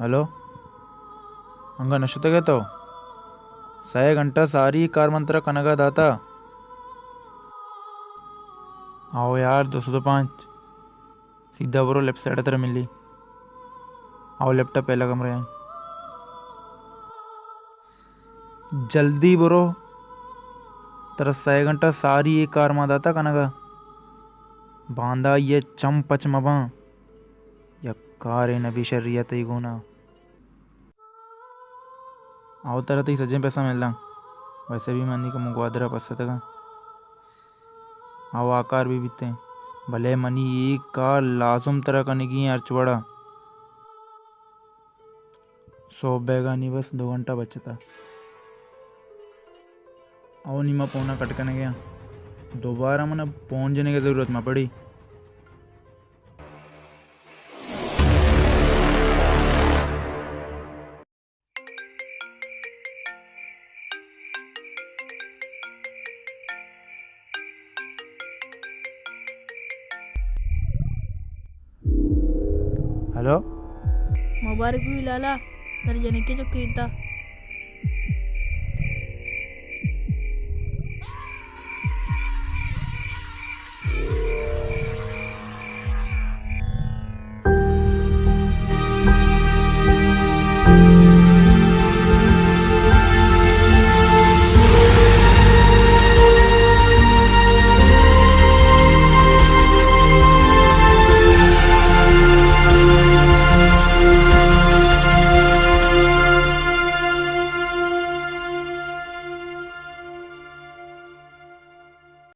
ہلو، انگا نہ شتگ ئے تو؟ سئے گھنٹہ ساری کار من ترا کنگا داتا۔ آؤ یار، دو سد و پانچ۔ سیدھا برو، لیفٹ سائیڈ ترا ملی۔ آؤ، لیفٹ پہلا کمرہ ایں۔ جلدی برو، ترا سئے گھنٹہ ساری اے کار ما داتا کنگا۔ باندا یہ چم پچ مباں، یک کارے نبی شریعت ای گونا۔ آؤ، ترا تئی سجیں پیسہ ملاں۔ ویسے بھی منی کمو گوادرا پس اتگاں۔ آؤ، آ کار بھی بیتیں، بلے منی اے کار لازم ترا کنگی ایں ہرچ وڑا۔ سہب بیگانی بس دو گھنٹہ بچتا۔ آؤ، نی ما پونا کٹ کنگے آں۔ دوبارہ منا پون جنگے ضرورت مہ پڑی۔ ہلو؟ مبارک بی لالا، ترا جنکے چکے بیتا۔